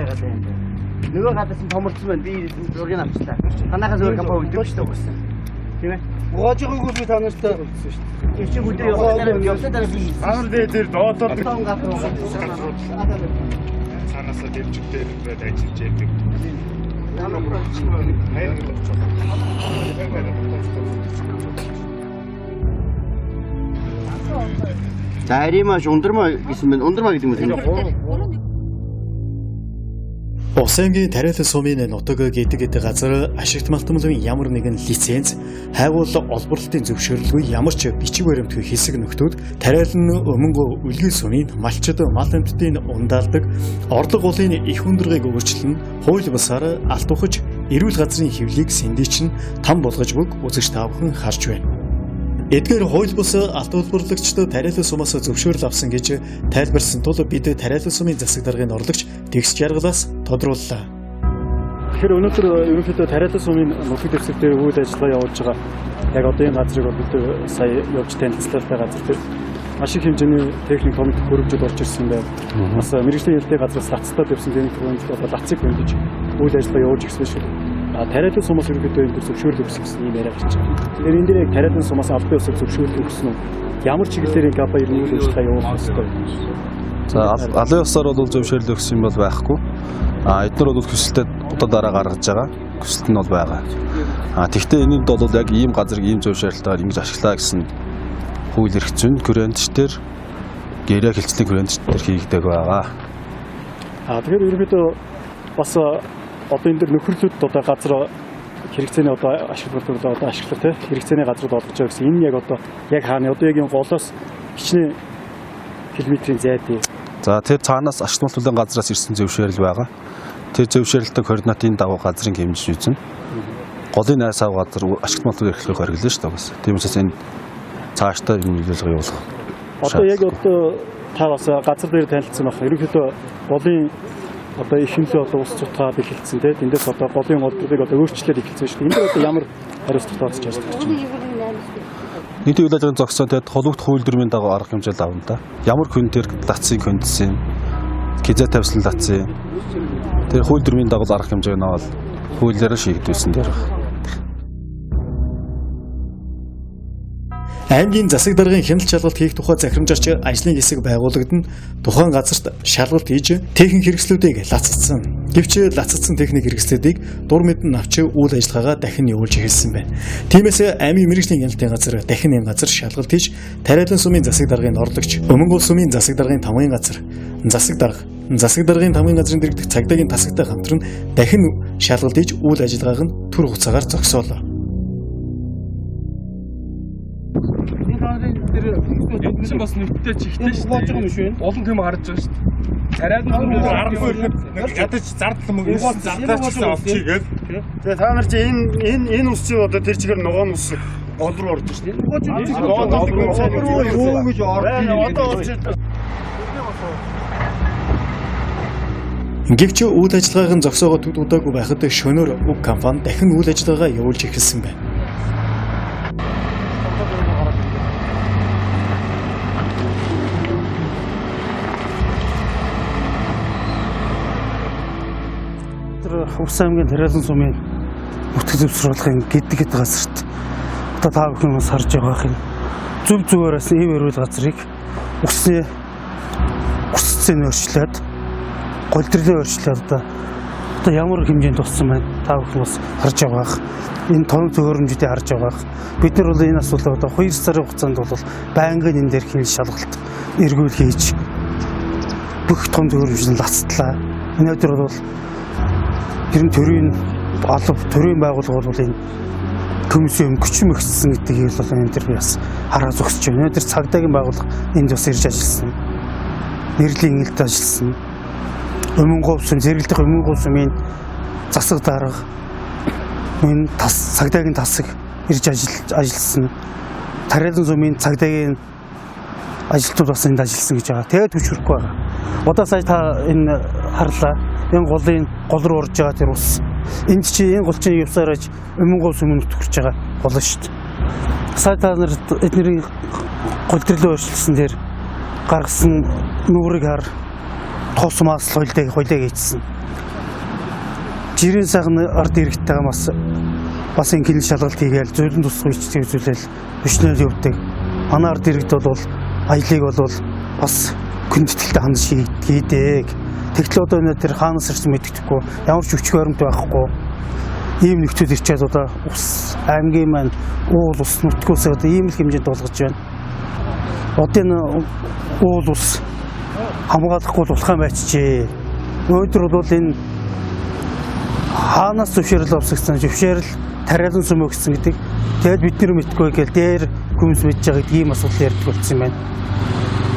яагаад юм бэ? Нөгөө гадаас нь томорцсон байна. Би зургийг авчлаа. Танахаас өөр компани үлдээгүй шүү дээ угаасаа. Тийм ээ. Угааж байгаагүй би та нартай үлдсэн шүү дээ. Тэр чинь өдөр явсанаар явсаа дараа би Санал дээр тэр доотлоод таван газар цаанаасаа дэмжигтэй байд ажиллаж яадаг. За арима шундарма гэсэн байна. Ундарма гэдэг юм уу? Ус аймгийн Тариалан сумын нутаг гэдэг газар ашигт малтмалын ямар нэгэн лиценз, хайгуул олборлолтын зөвшөөрлгүй ямар ч бичиг баримтгүй хэсэг нөхдүүд Тариалан Өмнөгөө Үлгий сумын малчид мал амьтдын ундаалдаг орлого голын их хүндрэгийг өөрчлөн хууль бусаар алт ухаж эрүүл газрын хөвлийг сэндийчин там болгож бүг үзэгч та бүхэн харж байна. Эдгээр хууль бус алт улбарлагчдад Тариалан сумаас зөвшөөрөл авсан гэж тайлбарсан тул бид Тариалан сумын засаг даргын орлогч Тэгс Жаргалаас тодрууллаа. Тэгэхээр өнөөдөр ерөнхийдөө Тариалан сумын нутаг дэвсгэр дээр үйл ажиллагаа явуулж байгаа яг одоо энэ газрыг бол бид сая явж танилцлалтай газар дээр маш их хэмжээний техник томд хөрвжүүд орж ирсэн байна. Бас мэргэжлийн хэлтэй газраас лацтаад явсан техник хөрвжүүд одоо лацыг хөндөж үйл ажиллагаа явуулж ирсэн шүү дээ. Тариалан сумаас ерөнхийдөө энэ төр зөвшөөрөл өгсөн гэсэн ийм яриа гарч байгаа. Тэгэхээр энэ дээр яг Тариалан сумаас албан ёсоор зөвшөөрөл өгсөн үү? Ямар чиглэлээр энэ компани ер нь үйл ажиллагаа явуулах ёстой? За албан ёсоор бол зөвшөөрөл өгсөн юм бол байхгүй. Эдгээр бол хүсэлтэд одоо дараа гаргаж байгаа. Хүсэлт нь бол байгаа. Тэгвэл энэнд бол яг ийм газрыг ийм зөвшөөрөлтөөр ингэж ашиглаа гэсэн хууль эрх зүйн хүрээнд дээр гэрээ хэлцлийн хүрээнд дээр хийгдэг байгаа. Тэгэхээр ерөнхийдөө бас одоо энэ дэр нөхөрлүүд одоо газар хэрэгцээний одоо ашиглалт одоо ашиглах тий хэрэгцээний газрууд олгож байгаа гэсэн энэ яг одоо яг хаана одоо яг энэ голоос хичнээн километрийн зайд. За тэр цаанаас ашигт төлөвийн газраас ирсэн зөвшөөрөл байгаа. Тэр зөвшөөрөлтөд координатын дагуу газрын хэмжиж үзнэ. Голын найсаа газар ашигт төлөв эрхлэх хэрэглэн шүү дээ. Тийм учраас энэ цаашдаа энэ үйл ажиллагаа явуулах. Одоо яг одоо та бас газар дээр танилцсан байх. Ерөнхийдөө голын одоо их хэмлээ одоо ус цутгаад эхэлсэн тийм эндээс одоо голын олдрыг одоо өөрчлөлт эхэлсэн шүү дээ. Энэ дээр одоо ямар хариуцлага тооцож ажиллаж байна? Нийтийн үйл ажиллагааны зогсоон тэгээд холбогдох хууль дүрмийн дагуу арга хэмжээл авна да. Ямар хүн тэр лацыг хөндсөн, хизээ тавьсан лацыг. Тэр хууль дүрмийн дагуу арга хэмжээг нь бол хуулиараа шийдвэрлэсэн дээр байна. Аймгийн засаг даргын хяналт шалгалт хийх тухай захирамжаарч ажлын хэсэг байгуулагдана. Тухайн газарт шалгалт хийж техник хэрэгслүүдийг лаццсан. Гэвч лаццсан техник хэрэгслүүдийг дур мэдэн авч үйл ажиллагаагаа дахин явуулж эхэлсэн байна. Тиймээс аймгийн мэргэжлийн хяналтын газар дахин энэ газар шалгалт хийж Тариалан сумын засаг даргын орлогч, Өмнөгөл сумын засаг даргын тамгын газар, засаг дарга, засаг даргын тамгын газрын дэргэдэх цагдаагийн тасагтай хамтран дахин шалгалт хийж үйл ажиллагааг нь түр хугацаагаар зогсоолоо. Энэ чинь бас нүдтэй чихтэй шүү дээ. Олон юм харж байгаа шүү дээ. Тариалан сумын аргагүй ирэхэд ядаж зардал мөнгө зардлаач гэсэн олчих гээд. Тэгээ та нар чи энэ ус чи одоо тэр чигээр ногоон ус гол руу орж шин. Гол руу юу гэж орж одоо орж. Гэвч үйл ажиллагааг нь зогсоогоо төд удаагүй байхад шөнөөр уг компани дахин үйл ажиллагаагаа явуулж эхэлсэн байна. Ус аймгийн Тариалан сумын нутаг дэвсгэр гэдэг газарт одоо та бүхэн бас харж байгаа юм. Зөв зүгээрээс ив эрүүл газрыг усны өсцэн өөрчлөөд голдролоо өөрчлөөд одоо ямар хэмжээнд туссан байна. Та бүхэн бас харж байгаа. Энэ тон төхөөрөмжүүдийг харж байгаа. Бид нар бол энэ асуудлыг одоо 2 сарын хугацаанд бол байнгын энэ дээр хин шалгалт эргүүл хийж бүх том төхөөрөмжийг лацтлаа. Өнөөдөр бол тэр нь төрийн алба төрийн байгууллага бол энэ комиссийн өнгөч мөгссөн гэдгийг бол энэ төр би бас хараа зогсож байна. Өнөөдөр цагдаагийн байгууллага энд бас ирж ажилласан. Нэрлийн ингэлд ажилласан. Өмнөгов сум зэрэглэх Өмнөгов сумын засаг дарга энэ тас цагдаагийн тасаг ирж ажилласан. Тариалан сумын цагдаагийн ажилтнууд бас энд ажилласан гэж байгаа. Тэгээд түшрэхгүй байгаа. Одоо сая та энэ харлаа. Энэ голын гол руу орж байгаа тэр ус. Энд чи энэ гол чинь явсаар аж Өмнөгов сумын нутг хүрч байгаа гол шүү дээ. Сая та нар эдний голдролоо өөрчилсөн дээр гаргасан нүрийг хар тус мас хойлоо хийчихсэн. Жирийн сайхан ард иргэдтэйгээ бас энэ хилэн шалгалт хийгээл зөөлөн тусгай бичдэг үзүүлэл өчнөөл явдаг. Манай ард иргэд бол аялыг бол бас хүндэтгэлтэй хандаж хийдэг. Тэгтэл одоо энэ тэр хаанаас ирсэн мэддэхгүй, ямар ч хүч баримт байхгүй. Ийм нөхцөл ирчээд одоо ус аймгийн маань уул ус нүтгүүсээ одоо ийм л хэмжээнд болгож байна. Одоо энэ уул ус хамгаалахгүй болох юм байчжээ. Өнөөдөр бол энэ хаанаас зөвшөөрөл авсагсан, зөвшөөрөл тариалан сүм өгсөн гэдэг. Тэгээд бид нэр мэдгүй гээл дээр хүмүүс мэдж байгаа гэдэг ийм асуудал ярьдаг болсон юм байна.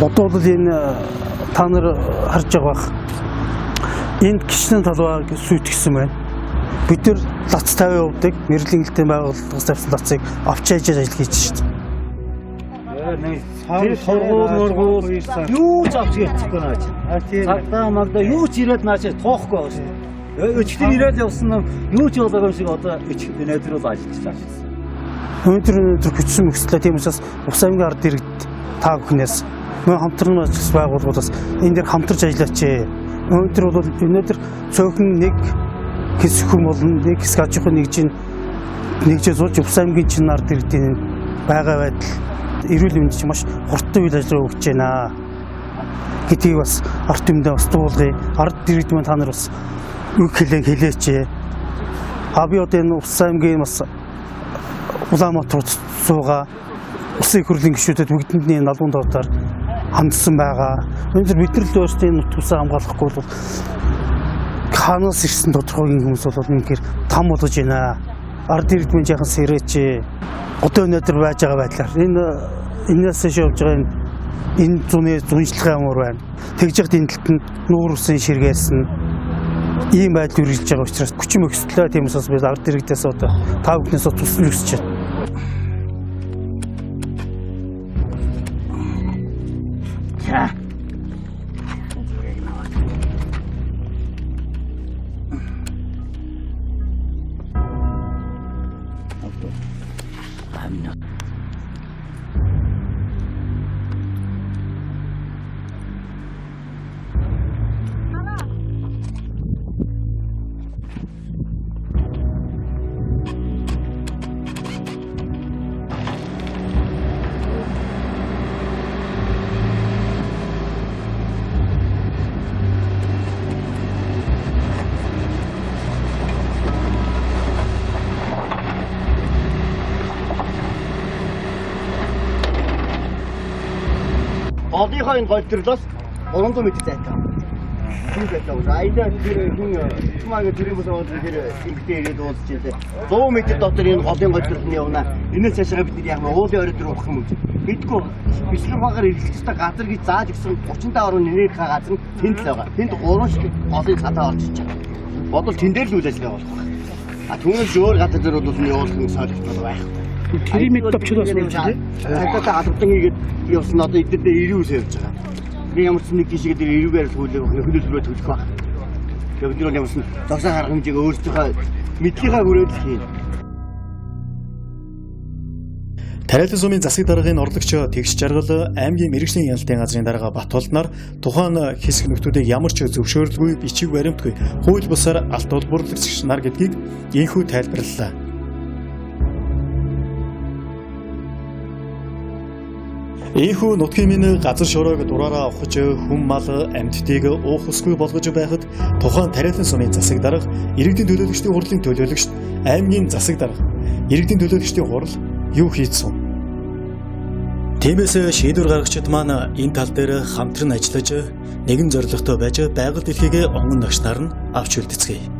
Одоо бол энэ та нар харж байгаа бах. Энд гişнэн талбай сүйтгэсэн байна. Бид нар лац 50 явдаг, мэрлийн гэлтийн байгууллагаас тавьсан лацыг авч яж ажил хийж шít. Тэр торгуул моргуул юу ч авч ирчихгүй наач. Цагдаа магдаа юу ч ирээд наач тоохгүй байгаа шүү дээ. Өчигдөр ирээд явсан нь юу ч болоогүй юм шиг одоо өнөөдөр бол ажиллаж байгаа. Өнөөдөр хүчсэн мөкслөө тийм учраас Ус аймгийн ард иргэд та бүхнээс мөн хамтран ажиллах байгууллагуудаас энэ дээр хамтарч ажиллаач. Өнөөдөр бол өнөөдөр цөөхөн нэг хэсэг хүн болон нэг хэсэг аж ахуйн нэгжээ сууж Ус аймгийн чин ард иргэдийн байгаа байдал эрүүл мэнд чинь маш хурдтай үйл ажиллагаа өгч байна гэдгийг бас ард түмэндээ бас дуулгая. Ард иргэд маань та нар бас үг хэлээч. А би одоо энэ Ус аймгийн бас Улаанбаатарт суугаа Усын их хурлын гишүүдэд бүгдэнд нь налуун тавтаар хандсан байгаа. Өнөөдөр бид нар л өөрсдийн нутг усаа хамгаалахгүй бол хаанаас ирсэн тодорхойгийн хүмүүс бол үнэхээр там болгож байна. Ард иргэд минь жаахан сэрээч. Одоо өнөөдөр байж байгаа байдлаар энэ энэс хойш явж байгаа энэ зуны зунжлах ямар байна. Тэгж яхад энэ талд нь нуур усын ширгээс нь ийм байдал үргэлжлэж байгаа учраас хүчин мөкслөө. Тийм учраас би ард иргэдээс одоо та бүхнээс тусламж хүсэж байна. Голынхоо энэ гол төрлөөс 300 м зайтай. Тийм зайтай. Аялаа тэр хүн чумаагийн төрийн бус ороод тэр эмгтээ ирээд уулзч илээ. 100 м дотор энэ голын гол төрлөнд явна. Энэс цаашаа бид нар яг уулын орой дээр урах юм гэж. Мэдгүй бичлэг багаар эргэлдэх ёстой газар гэж зааж өгсөн 35 орон нэрийнхээ газар нь тэнд л байгаа. Тэнд 3 шиг голын цадаа орж иж байгаа. Бодвол тэн дээр л үйл ажиллагаа болох байх. А түүнээс өөр газар дээр бол нь явуулах нь солигдол байхгүй. Кримет төвчл бас юм чи. Цагдаатай албадан хийгээд явсан одоо эдгээр дээр 99 явж байгаа. Би ямар ч нэг тийшээ дээр 90-ээр л хүлээх нөхөдөл рүү төлөх байх. Тэгээд бид нар ямар ч зогсоо харах хэмжээг өөрсдийнхөө мэдлийнхаа хүрээд л хийнэ. Тариалан сумын засаг даргын орлогч Тэгш Жаргал аймгийн мэргэжлийн хяналтын газрын дарга Батболднаар тухайн хэсэг нөхдүүдийг ямар ч зөвшөөрлгүй, бичиг баримтгүй хууль бусаар алт улбурлагч нар гэдгийг энхүү тайлбарлалаа. Ийхүү нутгийн минь газар шороог дураараа авахж хүм мал амьтдыг уух усгүй болгож байхад тухайн тариалан сумын засаг дарга, иргэдийн төлөөлөгчдийн хурлын төлөөлөгчд, аймгийн засаг дарга, иргэдийн төлөөлөгчдийн хурал юу хийцэн? Тиймээс шийдвэр гаргагчид маань энэ тал дээр хамтран ажиллаж нэгэн зорилготой байж байгаль дэлхийг онгон нагшнаар нь авч үлдэцгээе.